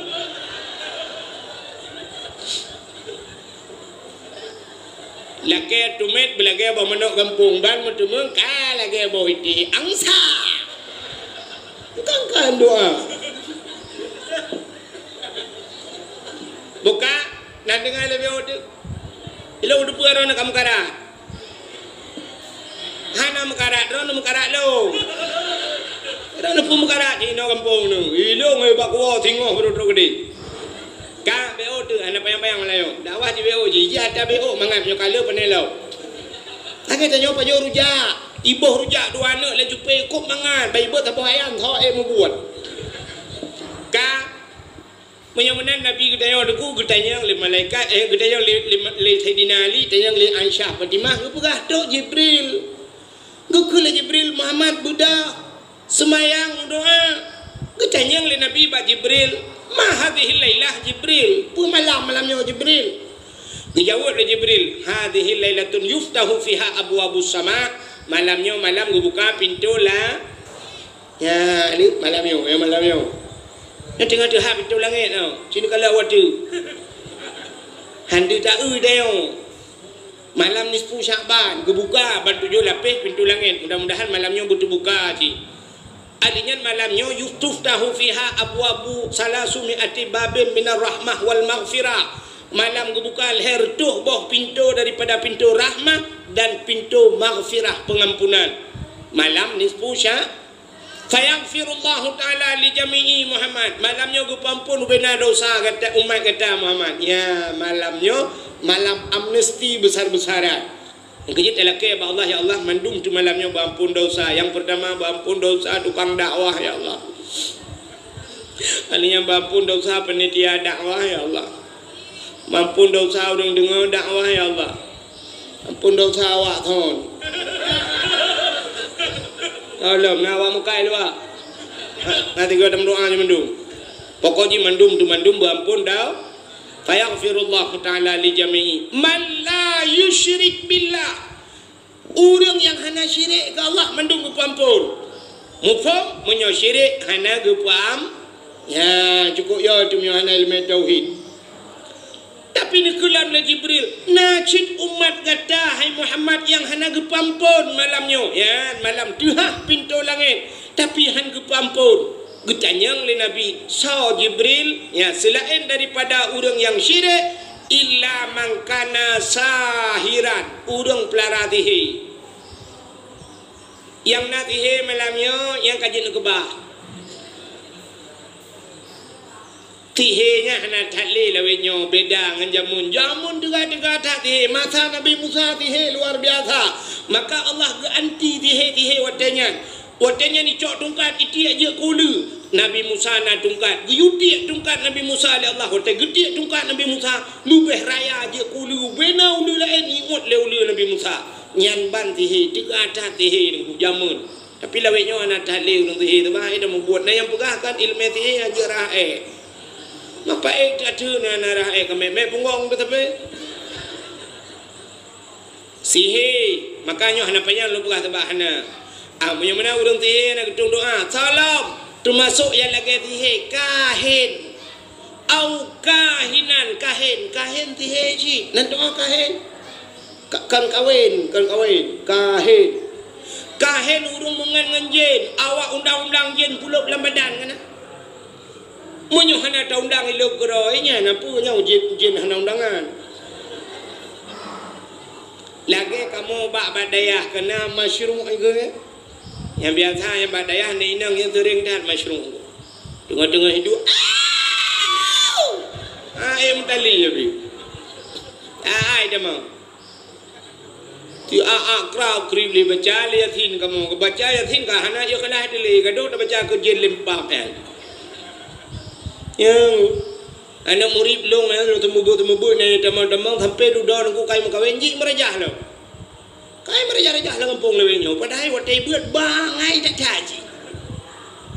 Lakée teumé beulagée boh manok gampông, ban meuteumeung ka lagée boh iték angsa. Bukan kan doa. Buka, na deungoe lé biôh teuh. Ilôn teupeue droeneuh ka meukarat. Hana meukarat, droeneuh meukarat lôn. Droeneuh peue meukarat, inoe gampông neuh. Ilôn, eh, bak kuwoe singoh baru trok keudeh. Ka, B O teuh, hana panyang-panyang lam layon. Dakwah di B O jih, jih ata B O mangat nyoe ka lheueh pané lom. Lagée tanyoe pajoh rujak, iboh rujak dua aneuk lam cupé kôb mangat, ban iboh saboh ayam, tho ék meubuet. Ka, meunyoe meunan Nabi geutanyoe teungku, geutanyong lé malaikat, eh, geutanyong lé, lé, lé Saidina Ali, tanyong lé Aisyah Fatimah, geupeugah, "Trok Jibril." Geukheun lé Jibril, "Muhammad, beudôh, seumayang, doa." Geutanyong lé Nabi bak Jibril, "Ma hadhihil lailah, Jibril? Peue malam, malam nyoe, Jibril?" Geujaweueb lé Jibril, "Hadhihil lailatun yuftahu fiha abwabus sama." Malam nyoe malam geubuka pintoe la-, ya, ni malam nyoe, ya, malam nyoe. Nyoe teungoh teuhah pintoe langét nyoe. Sinoe ka lheueh watèe. Han deuh taeu dayong. Malam nisfu Sya'ban geubuka ban tujoh lapéh pintoe langét. Mudah-mudahan malam nyoe beuteubuka cit. Alèh nyan malam nyoe, "Yutuftahu fiha abwabu salasumi'ati babin minar rahmah wal maghfirah." Malam geubuka lhèe reutôh boh pintoe daripada pintoe rahmah dan pintoe maghfirah, peungampunan. Malam nisfu Sya-, "Fayaghfirullahu ta'ala li jami'i Muhammad." Malam nyoe geupeuampôn ubena dosa gata, umat gata Muhammad. Ya, malam nyoe malam amnesti besar-besaran. Nyang keujeuet talakée bak Allah, "Ya Allah, mandum teuh malam nyoe beuampôn dosa." Nyang peurtama, beuampôn dosa tukang dakwah, ya Allah. Alèh nyan beuampôn dosa panitia dakwah, ya Allah. Beuampôn dosa ureueng deungoe dakwah, ya Allah. Ampôn dosa awak thon. Tolong, na awak muka i luwa. Na tiga tam doa je mandum. Pokok jih mandum tu mandum beuampôn dau. Fayaghfirullahu ta'ala li jami'i man la yusyrik billah. Ureueng nyang hana syirik keu Allah mandum geupeuampôn. Muphom? Meunyoe syirik hana geupeuam-, ya, cukup yo tu meunyoe hana ileumèe tauhid. Tapi neukheun lé Jibril, "Na cit umat gata, hai Muhammad, nyang hana geupeuampôn malam nyoe." Ya, malam teuhah pintoe langét, tapi han geupeuampôn. Geutanyong lé Nabi, "Soe Jibril?" Ya, seulaén daripada ureueng nyang syirik, "Illa man kana sahiran," ureueng peulara sihé. Nyang na sihé malam nyoe, nyang ka jeuet neukeubah. Sihé nyan hana that lé lawét nyoe, beda ngon jameun. Jameun teuga-teuga that sihé. Masa Nabi Musa sihé luar biasa. Maka Allah geuanti sihé-sihé watèe nyan. Watèe nyan jicok tungkat, jitiek jeuet keu uleue. Nabi Musa na tungkat. Geuyue tiek tungkat Nabi Musa lé Allah. Watèe geutiek tungkat Nabi Musa, leubeh raya jeuet keu uleue. Bubena uleue laén jiuet lé uleue Nabi Musa. Nyan ban sihé, teuga that sihé nunggu jameun. Tapi lawét nyoe hana that lé ureuëng sihé teuh bah, eh, dah mubuet. Na nyang peugah kan iéleumé sihé hana jeuet rhah ék. Mapa ék that theun na rhah ék ka mé-mé punggong teuh sabe. Sihé, maka nyoe hana panyang lôn peugah teuh bah hana. Ah, meunyoe meunan ureuëng sihé hana geutueng doá, salam. Teumasok nyang lagée sihé, kahin. Au kahinan, kahin, kahin sihé cit. Nan doá kahin. Ka-, kan kawén, kan kawén, kahin. Kahin ureuëng meungan ngon jén, awak undang-undang jén pulop lam badan kan. Meunyoe hana taundang ilop keudroe nyan, na peue nyoe jén, jén hana undangan. Lagée kamoe bak, bak dayah keunan masyruq geuh. Nyang biasa nyang bak dayah ngon inong nyang seuring that masyruq. Teungoh-teungoh hidup, au! Ah, eh, meutali ya bi. Ah, ai damang. Ti a, a, krau krib lé baca lé Yasin kamoe. Baca Yasin ka hana ikhlas teuh lé, gadôh tabaca keu jén lempam nyan. Nyang aneuk murit lôn nyan, lôn teumeubuet-teumeubuet nyan tamong-tamong sampai dudoe nangku kai meukawen jih meurajah lom. Kai meurajah-rajah lam gampông lawét nyoe, padahai watée beuet bangai that-that jih.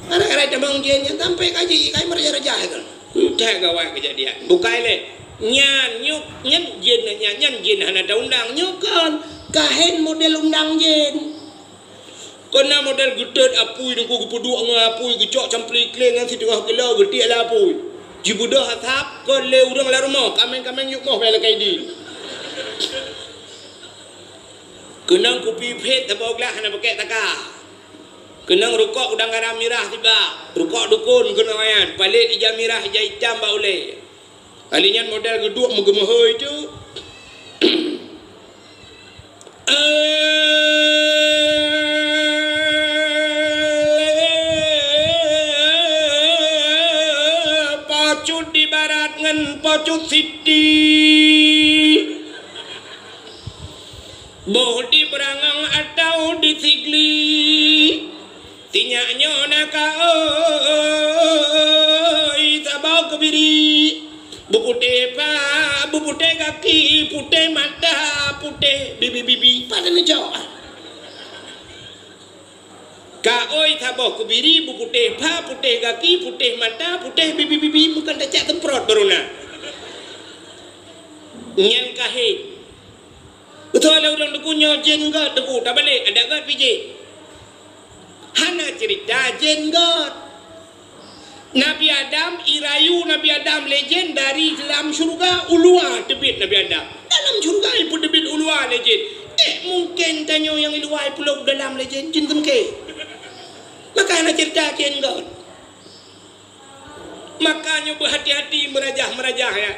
Aneuk-aneuk tamong jén nyan sampai ka jih kai meurajah-rajah kan. That gawat keujadian. Bukai lé. Nyan nyoe, nyan jén nyan, nyan jén hana taundang nyoe kon. Kahen model undang jén. Kon na model geutot apui nangku geupeuduek ngon apui geucok campli kleng nyan siteungoh kilo geutiek lé apui. Jibeudôh asab kon lé ureuëng lam rumoh, kaméng-kaméng yuk moh bak lakée dien. Keunong kupi phét saboh glah hana pakèk taka. Keunong rukok udang garam mirah sibak, rukok dukon keunong nyan, palét ija mirah ija itam bak ulée. Kali nyan model geuduek meugeumeuhôi tu. Pocut di barat ngon pocut siti. Boh di beurangong atau di sigli, sinyak nyoe na ka oi saboh keubiri. Beuputéh pa, beuputéh gaki, putéh mata, putéh bibi-bibi. Pada neujok. Ka oi saboh keubiri, beuputéh pha, putéh gaki, putéh mata, putéh bibi-bibi, meukan tacak teumprot baru na. Nyan kahé. Beutôi lé ureuëng teungku nyoe jén gét teungku, tabalek, adak gét pih jén. Hana cerita jén gét. Nabi Adam, irayu Nabi Adam lé jén dari dalam syurga, u luwa teubiet Nabi Adam. Dalam syurga ipeuteubiet u luwa lé jén. Eh, mungken tanyoe nyang i luwa ipeulop dalam lé jén, jén teumeuke. Maka hana cerita jén gét. Maka nyoe beuhati-hati meurajah-meurajah, ya.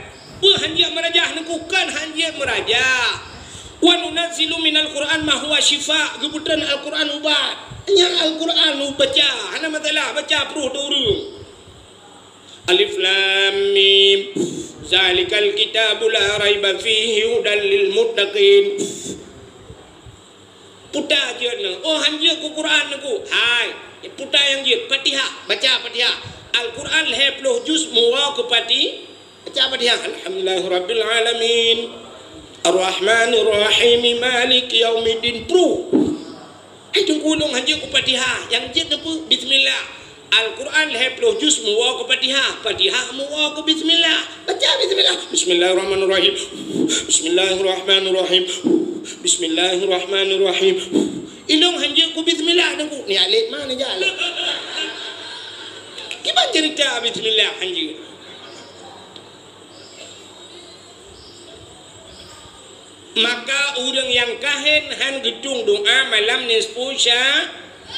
Peue hanjeuet meurajah neukukon hanjeuet meurajah. Wa nunazzilu minal Qur'an ma huwa syifa, geupeutreun Al-Qur'an ubat. Nyan Al-Qur'an ubaca, hana masalah baca pruh teu ureuëng. Alif Lam Mim. Zalikal kitabu la raiba fihi hudan lil muttaqin. Puta jeuet nyoe. Oh, hanjeuet ku Quran neukuk. Hai, puta nyang jeuet. Fatihah, baca Fatihah. Al-Quran lhée ploh juz meuwoe keu Fati-, baca Fatihah. Alhamdulillahirabbil alamin. Arrahmanirrahim. Maliki yaumiddin. Pruh. Hai teungku lôn hanjeuet ku Fatihah. Nyang jeuet neupeu bismillah. Al-Quran lhée ploh juz meuwoe keu Fatihah, Fatihah meuwoe keu bismillah. Baca bismillah. Bismillahirrahmanirrahim. Bismillahirrahmanirrahim. Bismillahirrahmanirrahim. Ilong hanjeuet ku bismillah teungku. Ni alit mana jalan? Kiban cerita bismillah hanjeuet. Maka ureuëng nyang kahen han geutueng doá malam nisfu Sya-,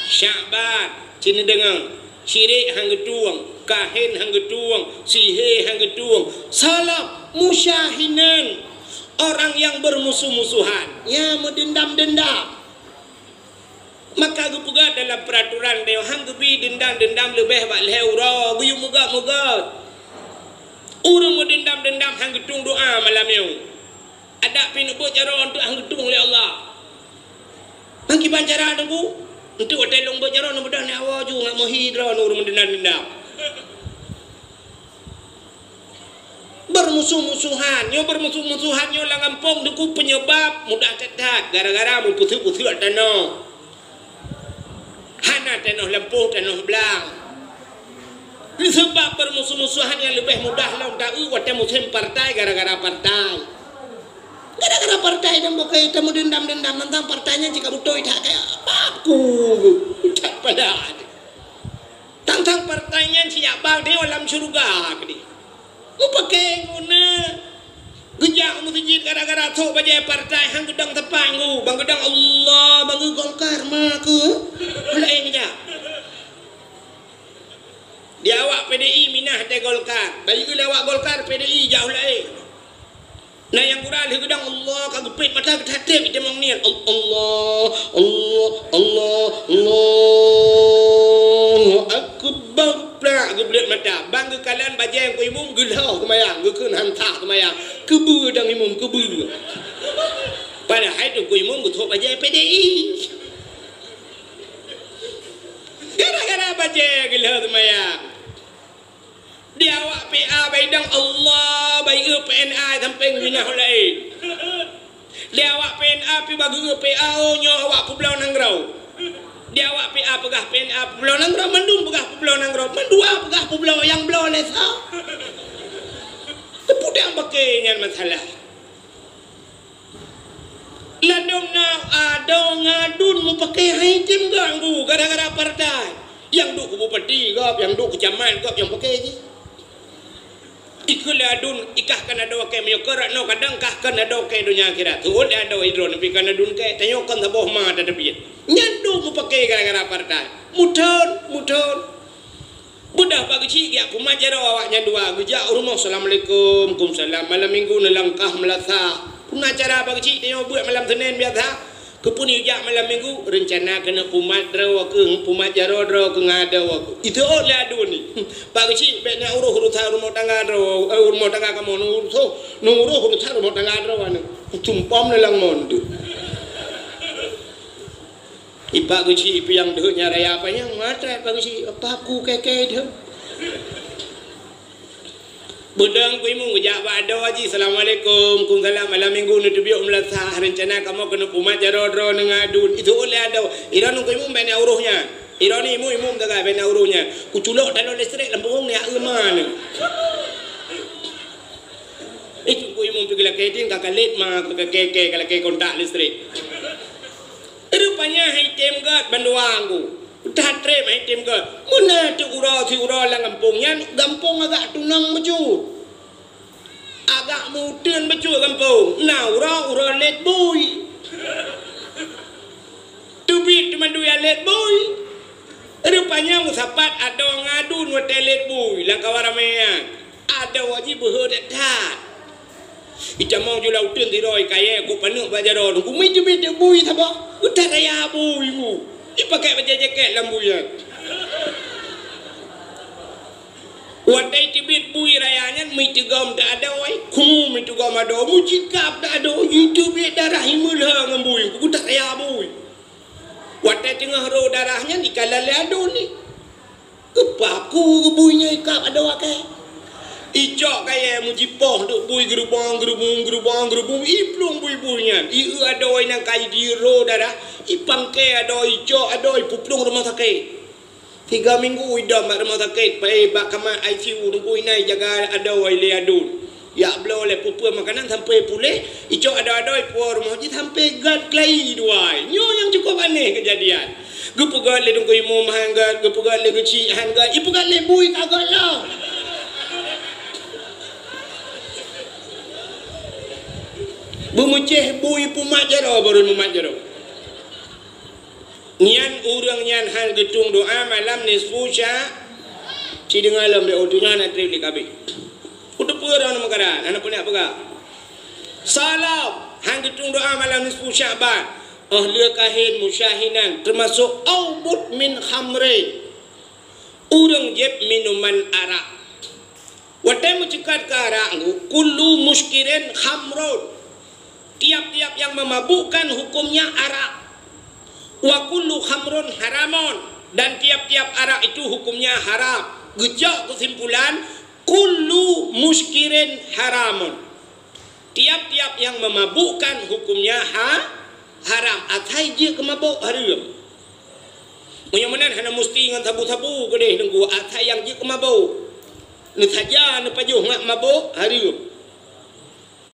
Sya'ban. Cit neudeungoe, syirik han geutueng, kahen han geutueng, sihé han geutueng. Salah musyahinan, orang yang bermusuh-musuhan, ya, meudendam-dendam. Maka geupeugah dalam peuraturan nyoe, han geubi deundam-deundam leubeh bak lhée uroe, geuyue meugét-meugét. Ureuëng meudendam-dendam han geutueng doá malam nyoe. Adak pih neubeuet jaroe eunteuk han geutueng lé Allah. Ngon kiban cara teungku, eunteuk watée lôn beuet jaroe neubeudôh nyan awoe ju ngat meuhi droe ureuëng meudendam-dendam. Beurmusoh-musohan, nyoe beurmusoh-musohan nyoe lam gampông teungku peunyeubab mudah that-that gara-gara meupeuseuek-peuseuek tanoh. Na tanoh lampôh, tanoh blang. Seubab peurmusuh-musuhan nyang leubeh mudah lom taeu watée musém partai gara-gara partai. Gara-gara partai dan bukai tamu dendam-dendam tantang partai nyan jika beutôi that kaya apa aku that pada. Tantang partai nyan siap bang dia lam syurga kedi. Mupakée guna. Geujak meuseujid gara-gara thok bajée partai han geudong teupanggu. Bang geudong Allah, bang Golkar ma keu. Laén jak. Di awak P D I minah teuh Golkar. Bayeue lé awak Golkar P D I jak laén. Na nyang gura lheueh geudong Allah ka geupét mata geutatép itamong niat. Al-, Allah, Allah, Allah, Allahu Akbar. Plak geubleuet mata. Bang geukalon bajée Teungku Imum geulhôh seumayang, geukheun han sah seumayang. Keubeue dang Imum, keubeue. Padahai Teungku Imum geuthok bajée P D I. Gara-gara bajée geulhôh seumayang. Di awak P A baidang Allah, bayeue P N A sampai minah laén. Di awak P N A pi bageue P A, oh, nyoe awak peubloe nanggroe. Di awak P A peugah P N A peubloe nanggroe, mandum peugah peubloe nanggroe, mandua peugah peubloe nyang bloe lé sa. Teupudang bakée nyan masalah. Ladom na adoe ngadun mupakée hai tem ganggu gara-gara partai. Nyang duek keu bupati gob, nyang duek keu camat gob nyang pakée jih. Ikeu lé adun ikah kan adoe kée meunyoe keu rot noe kadang kah kan adoe kée donya akhirat. Tuôn lé adoe idroe neupih kan adun kée, tanyoe kan saboh ma tateubiet. Nyan duek mupakée gara-gara partai. Muthon, muthon. Beudah Pak Geuchik geujak pumat jaroe awaknyan dua, geujak u rumoh, "Assalamualaikum." "Kumsalam." Malam minggu neulangkah meulasah. Peue na cara Pak Geuchik tanyoe beuet malam Senin biasa? Keupeue neujak malam minggu? Reuncana keuneuk pumat droe keuh, pumat jaroe droe keuh ngon adoe keuh. Iteuôt lé adun ni. "Pak Geuchik, bék neuuroh urusan rumoh tangga droe, eh, rumoh tangga kamoe, neuuroh, neuuroh urusan rumoh tangga droe aneuk. Kucumpom neulang mon tu." Ipak Geuchik piang deuh nyan raya panyang mata Pak Geuchik, apa aku keke deuh. Beudang Teungku Imum geujak bak adoe jih, "Assalamualaikum." "Kumsalam." "Malam minggu neuteubiet meulasah, reuncana kamoe keuneuk pumat jaroe droe ngon adun." Iteuôt lé adoe, "Iroe Teungku Imum bék neuuroh nyan. Iroe Imum, Imum sagai bék neuuroh nyan. Kuculok taloe listrik lam punggung neuyak eu ma neuh." Eh, Teungku Imum pih geulakée ding ka kalét ma, ka keke, ka lakée kontak listrik. Rupanya hai tem gét bandua anggô. That treb hai tem gét. Meunan teuk uroe siuroe lam gampông nyan, gampông agak tunong bacut. Agak meuteun bacut gampông. Na uroe, uroe lét bui. Teubiet teumandui lét bui. Rupanya meusapat adoe ngon adun watée lét bui lam kawan ramé nyan. Adoe jih beuhe that-that. Itamong ju lam uteuen sidroe kayée kok paneuk bak jaroe nyoe. Gumi teubiet bui saboh. Utak raya bui ngu. Ipakai bajée jakét lam bui nyan. Watée teubiet bui raya nyan, meuteugom teuh adoe, khumu meuteugom adoe, meucikab teuh adoe, jiteubiet darah imeulhö ngon bui, utak raya bui. Watée teungoh rô darah nyan ikalon lé adun ni. Keupaku keu bui nyan ikab adoe kée. Icok kayée meujipoh deuek bui geurubong, geurubong, geurubong, geurubong, iplueng bui-bui nyan. Ieu adoe nyang ka idi rô darah, ipangke adoe, icok adoe, ipeuplueng rumoh sakét. Tiga minggu idong bak rumoh sakét, pai bak kama I C U, Teungku Imum ijaga adoe lé adun. Jak bloe lé peue-peue makanan sampoe puléh, icok adoe-adoe ipuwoe rumoh jih sampoe gét keulayi dua. Nyoe nyang cukôp aneh keujadian. Geupeugét lé Teungku Imum han gét, geupeugét lé Geuchik han gét, ipeugét lé bui ka gét lom. Beumeucéh bui pumat jaroe, barô mumat jaroe. Nyan ureuëng nyan han geutueng doá malam nisfu sya-, ci deungoe lom, bèk, oh, teungoh na trép lé kabeh. Kuteupeu droeneuh meukaran, hana peue nak peugah. Salam, han geutueng doá malam nisfu Sya'ban. Oh, lheueh kahén musyahinan, teumasok au mudmin khamrin. Ureuëng jieb minuman arak. Watée meuceukat keu arak, kullu muskirin khamrun. Tiap-tiap yang memabukkan hukumnya arak. Wa kullu khamrun haramun. Dan tiap-tiap arak itu hukumnya haram. Geucok keusimpulan, kullu muskirin haramun. Tiap-tiap yang memabukkan hukumnya ha-, haram. Asai jeuet keu mabök hareuem. Meunyoe meunan hana musti ngon sabu-sabu keudeh Teungku, asai nyang jeuet keu mabök. Neusaja neupajoh ngat mabök, hareuem.